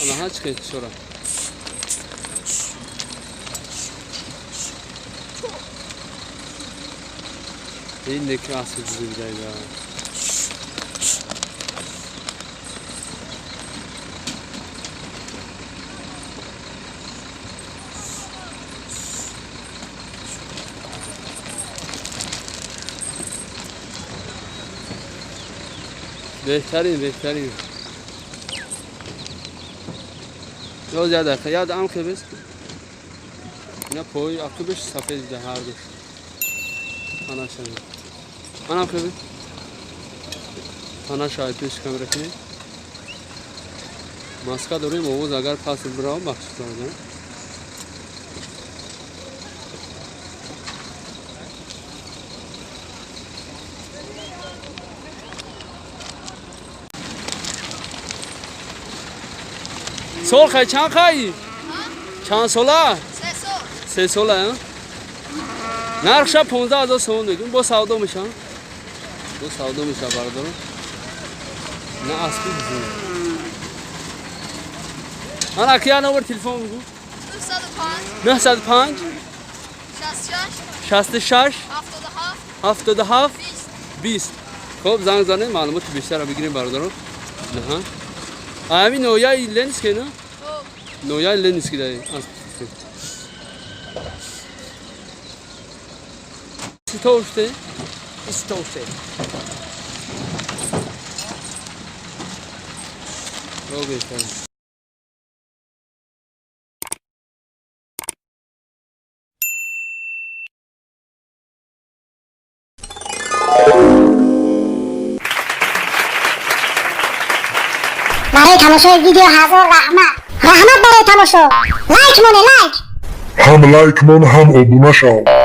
Анаҳа, чӣ хел шура. Ин неки асли бузургайда. Беҳтарин, беҳтарин. Ёз, як дақиқа, як дам хебес. Ина пои ақибаш сафед буда ҳарду. Анаша. Анам хебес. Анаша, ай пеш камера кунед. Маска дорем, овоз агар пас бирав, бахшид бародар. Сол хай чанд хай? Чанд сола? 3 сол. 3 сола. Нархша 15 000 сомон мегӯм, бо савдо мешавам. Бо савдо мешава, бародарон. На аспи бизин. Ана аки, я номер телефон бигӯ. 905. 905. 66. 66. 77. 77. 20. 20. Хоб, занг занем, маълумоти бештарро бигирем, бародарон. Аҳа. Ҳамин ноҳияи Ленинский, на? Хоб. Ноҳияи Ленинский даи. Ситовште? 23. Ро беҳтарин. Барои тамошои видео ҳазор раҳмат, раҳмат барои тамошо. Лайк моне, лайк. Ҳам лайк мон, ҳам обуна шав.